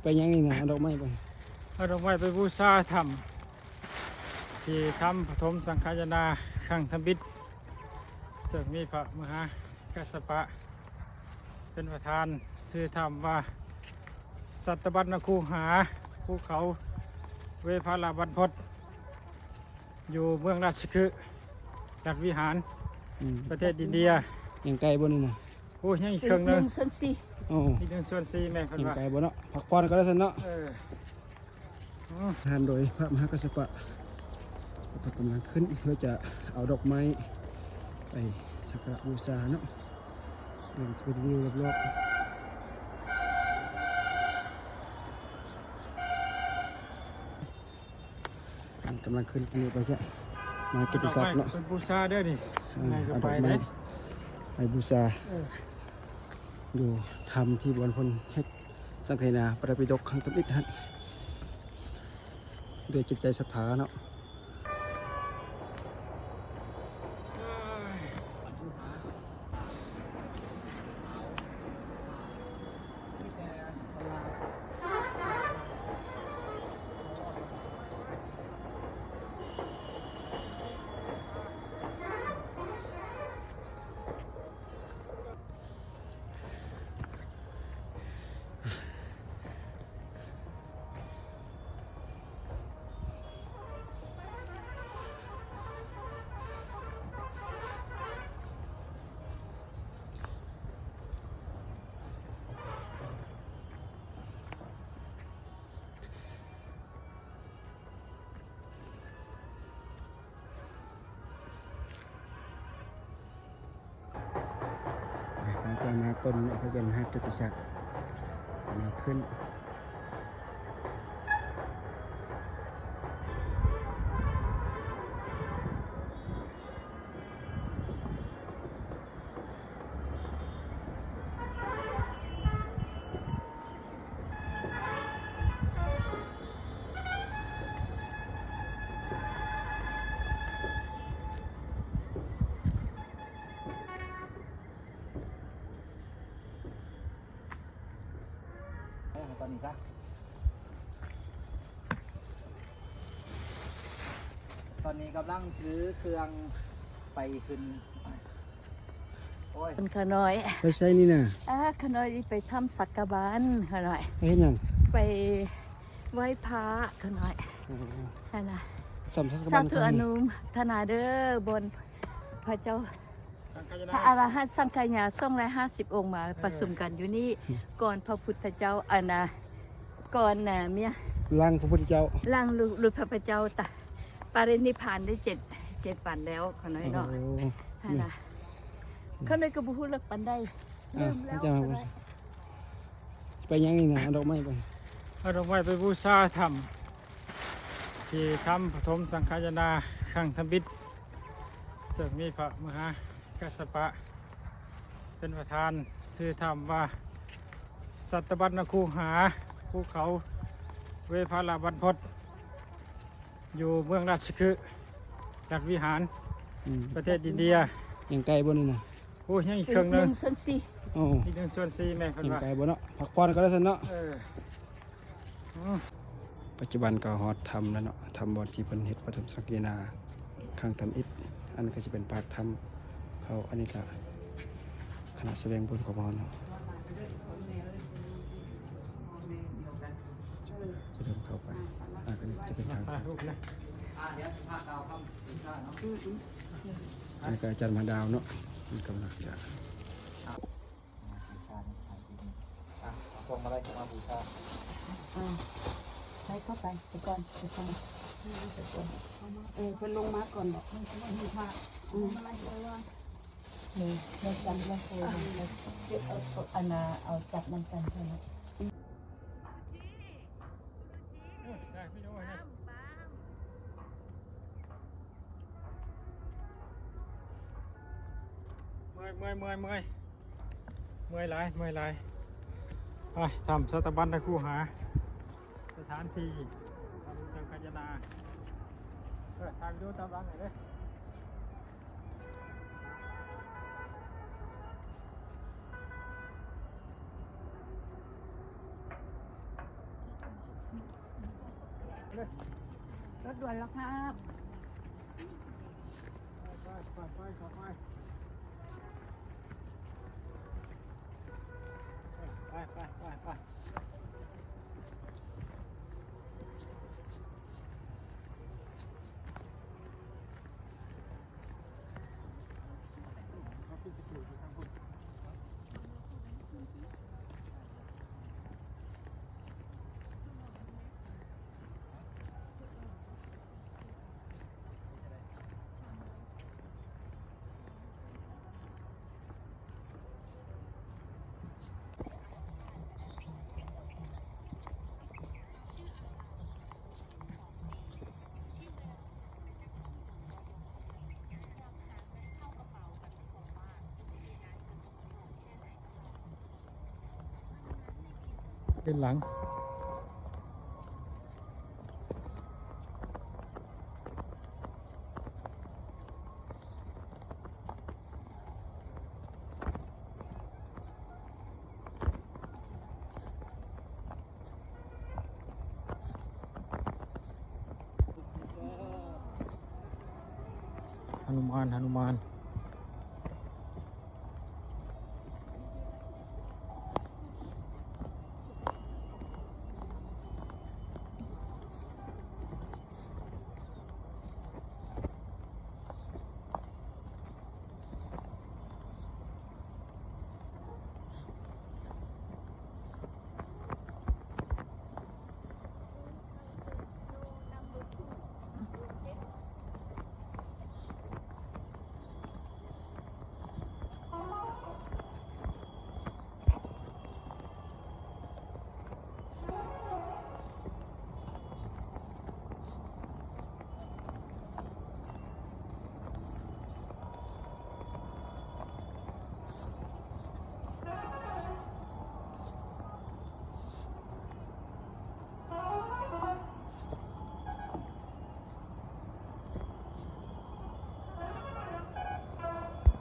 ໄປຫຍັງນີ້ນະ? ເອົາດອກໄມ້ໄປ ເອົາດອກໄມ້ໄປບູຊາຖ້ຳ ທີ່ຖ້ຳປະຖົມສັງຄາຍະນາຄັ້ງທຳອິດ ເຊິ່ງມີພະມະຫາກັດສະປະເປັນປະທານ, ຊື່ຖ້ຳວ່າສັດຕະບັນນະຄູຫາ ພູເຂົາເວພາລະບັນພົດ ຢູ່ເມືອງລາຊະຄຶ ລັດວິຫານ ອືມ ປະເທດອິນເດຍ. ຍັງໄກບໍ່ນີ້ນະ? ໂອ້ຍ ຍັງອີກເຄິ່ງໜຶ່ງ ອີກໜຶ່ງສ່ວນສີ່. ໂອ້ ອີກໜຶ່ງສ່ວນສີ່ແມ່ນເພິ່ນວ່າ. ຍັງໄກບໍ່ເນາະ? ພັກຜ່ອນກໍໄດ້ຊັ້ນເນາະ. ເອີ ອືມ ນຳໂດຍພະມະຫາກັດສະປະ ກໍກຳລັງຂຶ້ນເພື່ອຈະເອົາດອກໄມ້ໄປສັກກາລະບູຊາເນາະ. ເບິ່ງຈະເປັນວິວລອບໆ. ກຳລັງຂຶ້ນນີ້ໄປຊະ ມາກິດຕິສັກເນາະ ເອົາດອກໄມ້ໄປບູຊາເດີນີ້. ອ່າ ເອົາດອກໄມ້ໄປບູຊາ ເອີ ຢູ່ຖ້ຳທີ່ບ່ອນເພິ່ນເຮັດສັງຄາຍະນາປະດັບປິດົກຄັ້ງທຳອິດຫັ້ນ ດ້ວຍຈິດໃຈສັດທາເນາະ. ອາຈານມາຕົ້ນພະຍານາກກິດຕິສັກ ກຳລັງຂຶ້ນ. ເອີ ຕອນນີ້ຊະ ຕອນນີ້ກຳລັງຖືເຄື່ອງໄປຂຶ້ນ ໂອ້ຍ ຂ້ານ້ອຍ ໄປໃສນີ້ນະ? ອ່າ ຂ້ານ້ອຍໄປຖ້ຳສັກກະບັນ ຂ້ານ້ອຍ ໄປເຮັດຫຍັງ? ໄປໄຫວ້ພະ ຂ້ານ້ອຍ. ອໍ ຫັ້ນນະ ຖ້ຳສັກກະບັນ ສາທຸອະນຸໂມທະນາເດີ ບ່ອນພະເຈົ້າ ພະອະລະຫັນສັງຄະຍາສອງຮ້ອຍຫ້າສິບອົງມາປະຊຸມກັນຢູ່ນີ້ ກ່ອນພະພຸດທະເຈົ້າ ອັນນະ ກ່ອນນະ ເມຍ ຫຼັງພະພຸດທະເຈົ້າ ຫຼັງຫຼຸດ ຫຼຸດພະ ພະເຈົ້າຕະ ປະລິນິບພານໄດ້ເຈັດ ເຈັດວັນແລ້ວ ຂ້ານ້ອຍເນາະ. ໂອ້ ຫັ້ນນະ ຂ້ານ້ອຍກໍບໍ່ຮູ້ເລິກປານໃດ. ອ່າ ລືມແລ້ວ ໄປຫຍັງນີ້ນະ? ເອົາດອກໄມ້ໄປ ເອົາດອກໄມ້ໄປບູຊາຖ້ຳ ທີ່ຖ້ຳປະຖົມສັງຄາຍະນາຄັ້ງທຳອິດ ເຊິ່ງມີພະມະຫາ ກັດສະປະເປັນປະທານ, ຊື່ຖ້ຳວ່າສັດຕະບັນນະຄູຫາ ພູເຂົາເວພາລະບັນພົດ ຢູ່ເມືອງລາຊະຄຶ ລັດວິຫານ ອືມ ປະເທດອິນເດຍ. ຍັງໄກບໍ່ນີ້ນະ? ໂອ້ຍ ຍັງອີກເຄິ່ງໜຶ່ງ ອີກໜຶ່ງສ່ວນສີ່. ໂອ້ ອີກໜຶ່ງສ່ວນສີ່ແມ່ນເພິ່ນວ່າ. ຍັງໄກບໍ່ເນາະ? ພັກຜ່ອນກໍໄດ້ຊັ້ນເນາະ. ເອີ ອືມ ປັດຈຸບັນກໍຮອດຖ້ຳແລ້ວເນາະ, ຖ້ຳບ່ອນທີ່ເພິ່ນເຮັດປະຖົມສັກຄະຍານາຄັ້ງທຳອິດ. ອັນນັ້ນກໍຈະເປັນປາກຖ້ຳເຂົາ, ອັນນີ້ກໍຄະນະສະແຫວງບຸນຂອງເຮົາເນາະ ຈະເດີນເຂົ້າໄປ. ອັນນີ້ຈະເປັນທາງ ອ່າ ດຽວຊິພາກ່າວຄຳ ອັນນີ້ກໍອາຈານມະດາວເນາະ ເພິ່ນກຳລັງຈະ ອາ ເອົາພວງມາໄລເຂົ້າມາບູຊາ. ອ່າ ໃສ່ເຂົ້າໄປ ໄປກ່ອນ ໄປກ່ອນ ໄປກ່ອນ. ເອີ ເພິ່ນລົງມາກ່ອນເນາະ ເພິ່ນຊິມາເຮັດພະ. ອືມ ເອີ ເອົາຈັບນຳກັນເນາະ. ເມື່ອຍ ເມື່ອຍ ເມື່ອຍ ເມື່ອຍ. ເມື່ອຍຫຼາຍ ເມື່ອຍຫຼາຍ. ໄປ ຖ້ຳສັດຕະບັນນະຄູຫາ ສະຖານທີ່ຖ້ຳສັງຄະຍານາ. ເອີ ຖ່າຍວິດີໂອຕາມຫຼັງໃຫ້ເດີ້. รถด่วนแล้วครับ ไป ไป ไป ไป ไป ไป ไป ไป ไป เป็นหลัง หนุมาน หนุมาน